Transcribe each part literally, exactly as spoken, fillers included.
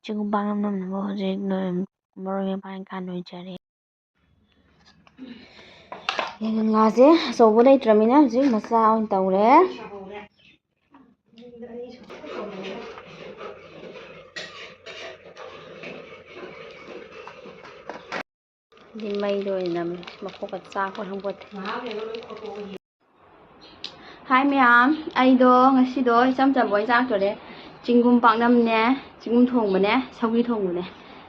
ꯆꯤꯡꯒꯨꯝ ꯄꯥꯛꯅꯝ ꯅꯝꯅꯕ ꯍꯧꯖꯤꯛ ꯅꯣꯏ ꯃꯔꯣꯏ ꯃꯄꯥꯡ ꯀꯩꯀꯥ ꯅꯣꯏꯖꯔꯤ꯫ ꯌꯥꯏꯉꯪ ꯂꯥꯁꯦ ꯑꯆꯧꯕ ꯂꯩꯇ꯭ꯔꯕꯅꯤꯅ ꯍꯧꯖꯤꯛ ꯃꯆꯥ ꯑꯣꯏꯅ ꯇꯧꯔꯦ꯫ ꯁꯤꯗꯤ ꯃꯩꯗ ꯑꯣꯏꯅ ꯅꯝꯃꯦ, ꯃꯈꯣꯛꯀ ꯆꯥꯛꯄ ꯈꯪꯄꯣꯠꯇꯦ꯫ ꯍꯥꯏ ꯃꯌꯥꯝ, ꯑꯩꯗꯣ ꯉꯁꯤꯗꯣ ꯏꯆꯝ ꯆꯝꯕ ꯑꯣꯏꯅ ꯆꯥꯛꯇꯣꯔꯦ꯫ ꯆꯤꯡꯒꯨꯝ ꯄꯥꯛꯅꯝꯅꯦ, ꯆꯤꯡꯒꯨꯝ ꯊꯣꯡꯕꯅꯦ, ꯁꯧꯒ꯭ꯔꯤ ꯊꯣꯡꯕꯅꯦ꯫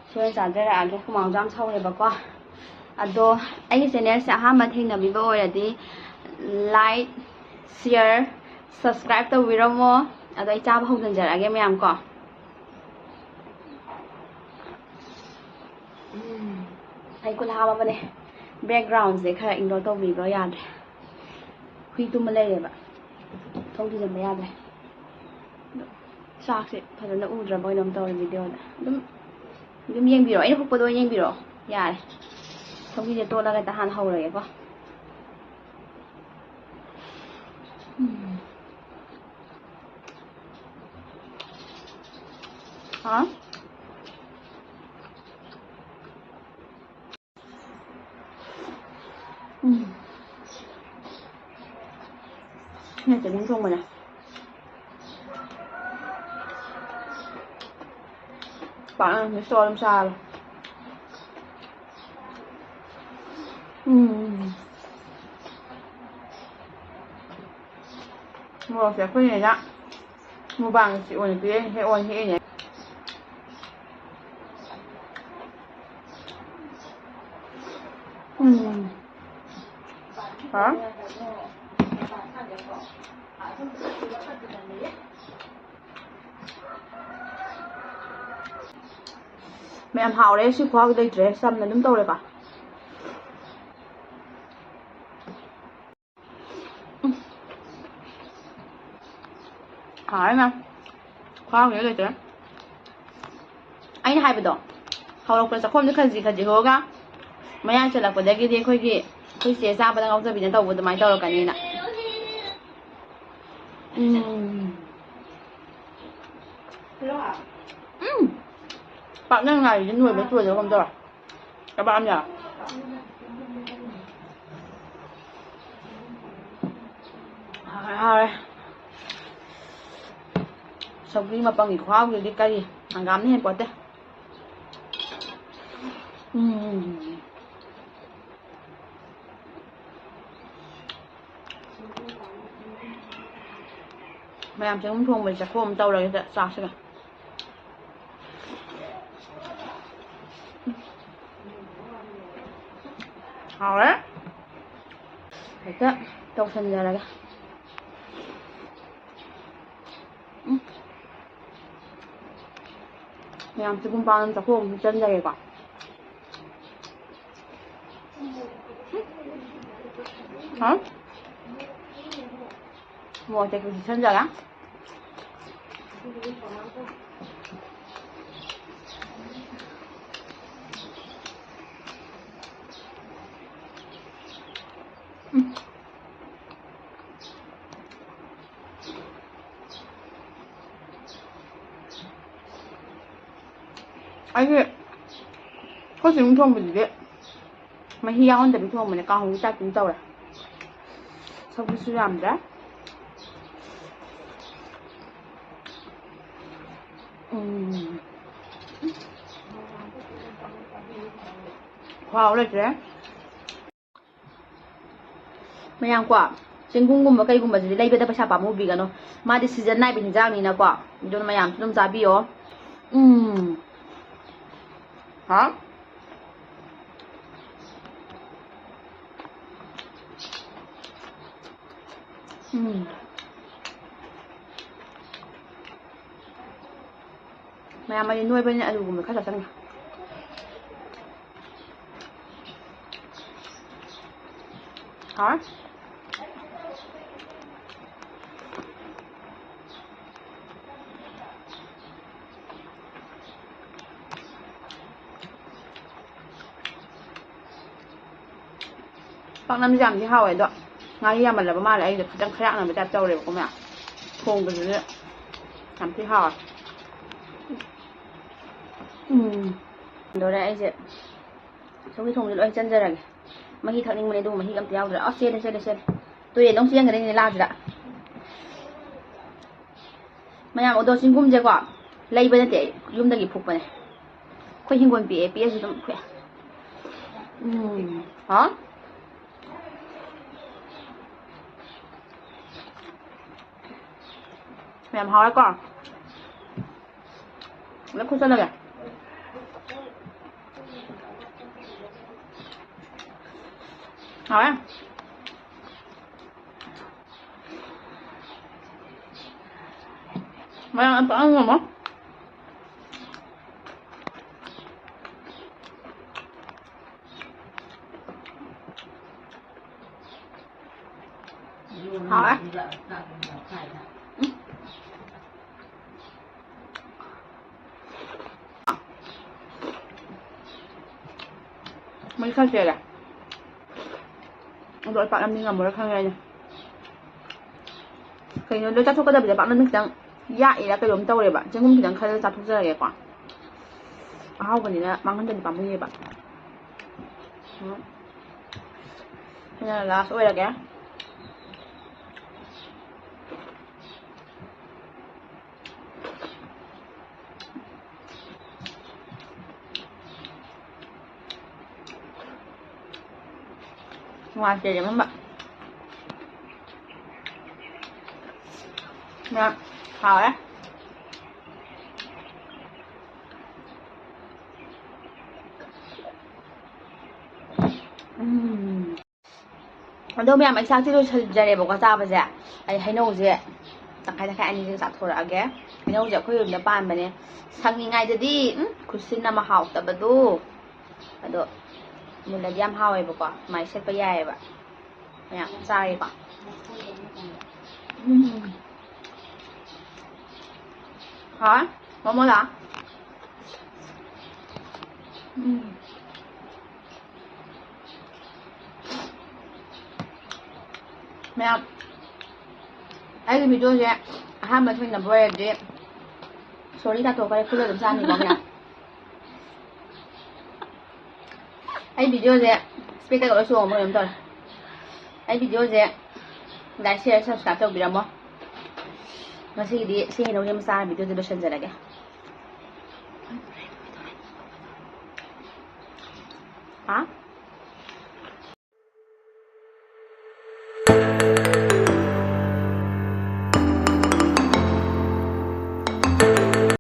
ꯁꯤ ꯑꯣꯏꯅ ꯆꯥꯖꯔꯛꯑꯒꯦ, ꯍꯨꯃꯥꯡꯁꯨ ꯌꯥꯝ ꯁꯧꯋꯦꯕꯀꯣ꯫ ꯑꯗꯣ ꯑꯩꯒꯤ ꯆꯦꯅꯦꯜꯁꯦ ꯑꯍꯥꯟꯕ ꯊꯦꯡꯅꯕꯤꯕ ꯑꯣꯏꯔꯗꯤ like, share, subscribe ꯇꯧꯕꯤꯔꯝꯃꯣ꯫ ꯑꯗꯣ ꯑꯩ ꯆꯥꯕ ꯍꯧꯖꯤꯟꯖꯔꯛꯑꯒꯦ ꯃꯌꯥꯝ ꯀꯣ꯫ ꯎꯝ, ꯑꯩ ꯈꯨꯠ ꯍꯥꯝꯃꯕꯅꯦ꯫ Backgroundꯁꯦ ꯈꯔ ignore ꯇꯧꯕꯤꯕ ꯌꯥꯗ꯭ꯔꯦ꯫ ꯍꯨꯏ ꯇꯨꯝꯃ ꯂꯩꯔꯦꯕ꯫ ꯊꯣꯡ ꯊꯤꯡꯖꯤꯟꯕ ꯌꯥꯗ꯭ꯔꯦ꯫ ꯑꯗꯣ ꯆꯥꯛꯁꯦ ꯐꯖꯅ ꯎꯗ꯭ꯔꯕ ꯀꯩꯅꯣꯝ ꯇꯧꯔꯦ videoꯗ꯫ ꯑꯗꯨꯝ, ꯑꯗꯨꯝ ꯌꯦꯡꯕꯤꯔꯣ꯫ ꯑꯩꯅ ꯍꯨꯛꯄꯗꯣ ꯑꯣꯏꯅ ꯌꯦꯡꯕꯤꯔꯣ꯫ ꯌꯥꯔꯦ꯫ ꯁꯧꯒ꯭ꯔꯤꯁꯦ ꯇꯣꯠꯂꯒ ꯍꯦꯛꯇ ꯍꯥꯟꯅ ꯍꯧꯔꯒꯦꯀꯣ꯫ ꯎꯝ꯫ ꯍꯥ? ꯎꯝ꯫ ꯅꯠꯇꯦ, ꯑꯗꯨꯝ ꯊꯣꯡꯕꯅꯦ꯫ ꯄꯥꯛꯅꯝꯁꯦ store ꯑꯗꯨꯝ ꯆꯥꯔꯦ꯫ ꯎꯝ꯫ ꯃꯣꯔꯣꯛꯁꯦ ꯑꯩꯈꯣꯏ ꯅꯦꯅ ꯃꯨꯕꯥꯡꯁꯤ ꯑꯣꯏꯅ ꯄꯤꯔꯛꯏꯅꯦ, ꯍꯦꯛ ꯑꯣꯏꯅ ꯍꯦꯛꯏꯅꯦ꯫ ꯎꯝ꯫ ꯍꯥ? ꯃꯌꯥꯝ ꯍꯥꯎꯔꯦ, ꯁꯤ ꯈꯨꯍꯥꯎꯗꯤ ꯂꯩꯇ꯭ꯔꯦ, ꯆꯝꯅ ꯑꯗꯨꯝ ꯇꯧꯔꯦꯀꯣ꯫ ꯎꯝ꯫ ꯍꯥꯎꯔꯦ ꯃꯌꯥꯝ꯫ ꯈꯨꯍꯥꯎꯗꯤ ꯂꯩꯇ꯭ꯔꯦ꯫ ꯑꯩꯅ ꯍꯥꯏꯕꯗꯣ, ꯍꯧꯔꯛꯄꯗ ꯆꯥꯛꯈꯣꯝꯗ ꯈꯖꯤꯛ ꯈꯖꯤꯛ ꯍꯣꯒ, ꯃꯌꯥꯏ ꯆꯜꯂꯛꯄꯗꯒꯤꯗꯤ ꯑꯩꯈꯣꯏꯒꯤ, ꯑꯩꯈꯣꯏ ꯆꯦ ꯆꯥꯕꯗ ꯉꯥꯎꯖꯕꯤꯅ ꯇꯧꯕ ꯑꯗꯨꯃꯥꯏꯅ ꯇꯧꯔꯛꯀꯅꯤꯅ꯫ ꯎꯝ꯫ ꯎꯝ꯫ ꯄꯥꯛꯅꯝ ꯉꯥꯔꯤꯁꯦ ꯅꯣꯏꯕ ꯇꯣꯏꯗꯕ ꯀꯝ ꯇꯧꯔꯦ꯫ ꯀꯕꯥꯛ ꯑꯃ ꯌꯥꯎꯔꯦ꯫ ꯍꯥꯎꯔꯦ, ꯍꯥꯎꯔꯦ꯫ ꯁꯧꯒ꯭ꯔꯤ ꯃꯄꯪꯒꯤ ꯈꯨꯍꯥꯎꯗꯨꯗꯤ ꯀꯔꯤ? ꯍꯪꯒꯥꯝꯅ ꯍꯦꯟ ꯄꯣꯠꯇꯦ꯫ ꯎꯝ꯫ ꯃꯌꯥꯝ ꯆꯦꯡꯒꯨꯝ ꯊꯣꯡꯕꯩ ꯆꯥꯛꯈꯣꯝ ꯑꯃ ꯇꯧꯔꯒꯦ ꯆꯥꯁꯤꯒ꯫ ꯍꯥꯎꯔꯦ꯫ ꯍꯦꯛꯇ ꯇꯧꯁꯟꯖꯔꯒꯦ꯫ ꯎꯝ꯫ ꯃꯌꯥꯝ ꯆꯦꯡꯒꯨꯝ ꯄꯥꯟ ꯆꯥꯛꯈꯣꯝ ꯑꯃ ꯆꯟꯖꯔꯦꯀꯣ꯫ ꯍꯥ? ꯃꯣꯔꯣꯛ ꯑꯇꯦꯛꯄꯁꯨ ꯁꯤꯖꯤꯟꯅꯔꯦ꯫ ꯎꯝ꯫ ꯑꯩꯁꯦ ꯑꯩꯈꯣꯏ ꯆꯦꯡꯒꯨꯝ ꯊꯣꯡꯕꯁꯤꯗꯤ ꯃꯍꯤ ꯌꯥꯎꯍꯟꯗꯕꯤ ꯊꯣꯡꯕꯅꯦ, ꯀꯥꯡꯍꯧꯒꯤ type ꯑꯗꯨꯝ ꯇꯧꯔꯦ꯫ ꯁꯧꯒ꯭ꯔꯤꯁꯨ ꯌꯥꯝꯗ꯭ꯔꯦ꯫ ꯎꯝ꯫ ꯈꯨꯍꯥꯎ ꯂꯩꯇ꯭ꯔꯦ꯫ ꯃꯌꯥꯝ ꯀꯣ, ꯆꯦꯡꯒꯨꯝꯒꯨꯝꯕ ꯀꯩꯒꯨꯝꯕꯁꯤꯗꯤ ꯂꯩꯕꯗ ꯄꯩꯁꯥ ꯄꯥꯝꯃꯨꯕꯤꯒꯅꯨ꯫ ꯃꯥꯗꯤ season ꯅꯥꯏꯕ ꯍꯤꯟꯖꯥꯡꯅꯤꯅꯀꯣ꯫ ꯑꯗꯨꯅ ꯃꯌꯥꯝꯁꯨ ꯑꯗꯨꯝ ꯆꯥꯕꯤꯌꯣ꯫ ꯎꯝ꯫ ꯍꯥ? ꯎꯝ꯫ ꯃꯌꯥꯝ ꯑꯩ ꯅꯣꯏꯕꯅꯤꯅ ꯑꯂꯨꯒꯨꯝꯕ ꯈꯔ ꯆꯥꯁꯟꯒꯦ꯫ ꯍꯥ? ꯄꯥꯛꯅꯝꯁꯦ ꯌꯥꯝꯗꯤ ꯍꯥꯎꯋꯦ, ꯑꯗꯣ ꯉꯥꯔꯤ ꯌꯥꯝꯃꯜꯂꯕ ꯃꯥꯜꯂꯦ꯫ ꯑꯩꯁꯦ ꯈꯤꯇꯪ ꯈꯌꯥꯛꯅꯕ type ꯇꯧꯔꯦꯕꯀꯣ ꯃꯌꯥꯝ꯫ ꯊꯣꯡꯕꯁꯤꯁꯨ ꯌꯥꯝ ꯊꯤ ꯍꯥꯎꯋꯦ꯫ ꯎꯝ꯫ ꯂꯣꯏꯔꯦ, ꯑꯩꯁꯦ ꯁꯧꯒ꯭ꯔꯤ ꯊꯣꯡꯕꯁꯦ ꯂꯣꯏ ꯆꯟꯖꯔꯒꯦ꯫ ꯃꯍꯤ ꯊꯛꯅꯤꯡꯕꯅꯦ, ꯑꯗꯨꯒ ꯃꯍꯤꯒ ꯑꯝꯇ ꯌꯥꯎꯗ꯭ꯔꯦ꯫ ꯑꯁ, ꯆꯦꯜꯂꯦ, ꯆꯦꯜꯂꯦ, ꯆꯦꯜꯂꯦ꯫ ꯇꯨꯔꯦꯟꯗ ꯑꯃꯨꯛ ꯆꯦꯟꯈ꯭ꯔꯦꯅꯦ ꯂꯥꯁꯤꯗ꯫ ꯃꯌꯥꯝ, ꯑꯗꯣ ꯆꯤꯡꯒꯨꯝꯁꯦꯀꯣ, ꯂꯩꯕ ꯅꯠꯇꯦ, ꯑꯩ ꯌꯨꯝꯗꯒꯤ ꯐꯨꯛꯄꯅꯦ꯫ ꯑꯩꯈꯣꯏ ꯍꯤꯡꯒꯣꯜ ꯄꯤꯛꯑꯦ, ꯄꯤꯛꯑꯁꯨ ꯑꯗꯨꯝ ꯐꯨꯛꯑꯦ꯫ ꯎꯝ꯫ ꯍꯥꯎ꯫ ꯌꯥꯝ ꯍꯥꯎꯔꯦꯀꯣ꯫ ꯂꯣꯏ ꯈꯨꯠꯆꯜꯂꯒꯦ꯫ ꯍꯥꯎꯔꯦ꯫ ꯃꯌꯥꯝ ꯑꯝꯇ ꯉꯝꯃꯣ꯫ ꯍꯥꯎꯔꯦ꯫ ꯎꯝ꯫ ꯃꯩ ꯈꯔ ꯆꯦꯜꯂꯦ꯫ ꯑꯗꯣ ꯑꯩ ꯄꯥꯛꯅꯝꯗꯤ ꯉꯝꯃꯔꯣꯏ ꯈꯪꯉꯦ ꯑꯩꯅ꯫ ꯀꯩꯅꯣ, ꯂꯣꯏ ꯆꯥꯊꯣꯛꯀꯗꯕꯁꯦ ꯄꯥꯛꯅꯝꯗꯤ ꯈꯤꯇꯪ ꯌꯥꯛꯏꯔꯥ ꯀꯩꯅꯣꯝ ꯇꯧꯔꯦꯕ꯫ ꯆꯦꯡꯒꯨꯝ ꯈꯤꯇꯪ ꯈꯜꯂ ꯆꯥꯊꯣꯛꯆꯔꯒꯦꯀꯣ꯫ ꯑꯍꯥꯎꯕꯅꯤꯅ ꯃꯥꯡꯍꯟꯗꯗꯤ ꯄꯥꯝꯃꯨꯏꯌꯦꯕ꯫ ꯎꯝ꯫ ꯁꯤꯅ ꯂꯥꯁ ꯑꯣꯏꯔꯒꯦ꯫ ꯅꯨꯡꯉꯥꯏꯇꯦ ꯂꯦꯝꯃꯝꯕ꯫ ꯌꯥꯝ ꯍꯥꯎꯔꯦ꯫ ꯎꯝ꯫ ꯑꯗꯣ ꯃꯌꯥꯝ, ꯑꯩ ꯆꯥꯛꯇꯤ ꯂꯣꯏꯁꯤꯟꯖꯔꯦꯕꯀꯣ ꯆꯥꯕꯁꯦ꯫ ꯑꯩ ꯍꯩꯅꯧꯁꯦ ꯇꯪꯈꯥꯏ ꯇꯪꯈꯥꯏ ꯑꯅꯤꯁꯦ ꯆꯥꯊꯣꯔꯛꯑꯒꯦ꯫ ꯍꯩꯅꯧꯁꯦ ꯑꯩꯈꯣꯏ ꯌꯨꯝꯗ ꯄꯥꯟꯕꯅꯦ꯫ ꯁꯪꯉꯤꯉꯩꯗꯗꯤ, ꯎꯝ, ꯈꯨꯠꯁꯤꯟꯅ ꯃꯍꯥꯎꯇꯕꯗꯣ꯫ ꯑꯗꯣ ꯃꯨꯜꯂꯗꯤ ꯌꯥꯝ ꯍꯥꯎꯋꯦꯕꯀꯣ, ꯑꯗꯨꯃꯥꯏꯅ ꯁꯦꯠꯄ ꯌꯥꯏꯑꯕ꯫ ꯃꯌꯥꯝ ꯆꯥꯒꯦꯀꯣ꯫ ꯎꯝ꯫ ꯍꯥꯎꯋꯦ꯫ ꯃꯣꯃꯣ ꯂꯥꯛꯑꯣ꯫ ꯎꯝ꯫ ꯃꯌꯥꯝ, ꯑꯩꯒꯤ video ꯁꯦ ꯑꯍꯥꯟꯕ ꯊꯦꯡꯅꯕ ꯑꯣꯏꯔꯗꯤ sorry ꯇꯥꯊꯣꯛꯈ꯭ꯔꯦ, ꯐꯨꯜ ꯑꯗꯨꯝ ꯆꯥꯅꯤꯀꯣ ꯃꯌꯥꯝ꯫ ꯑꯩ ꯚꯤꯗꯤꯑꯣꯁꯦ ꯏꯁꯄꯦꯛꯇꯒ ꯂꯣꯏ ꯆꯣꯡꯕ ꯀꯩꯅꯣꯝ ꯇꯧꯔꯦ꯫ ꯑꯩ ꯚꯤꯗꯤꯑꯣꯁꯦ like, share, subscribe ꯇꯧꯕꯤꯔꯝꯃꯣ꯫ ꯉꯁꯤꯒꯤꯗꯤ ꯁꯤ ꯍꯩꯅꯧꯁꯦ ꯑꯃ ꯆꯥꯔ ꯚꯤꯗꯤꯑꯣꯁꯦ ꯂꯣꯏꯁꯤꯟꯖꯔꯒꯦ꯫ ꯍꯥ?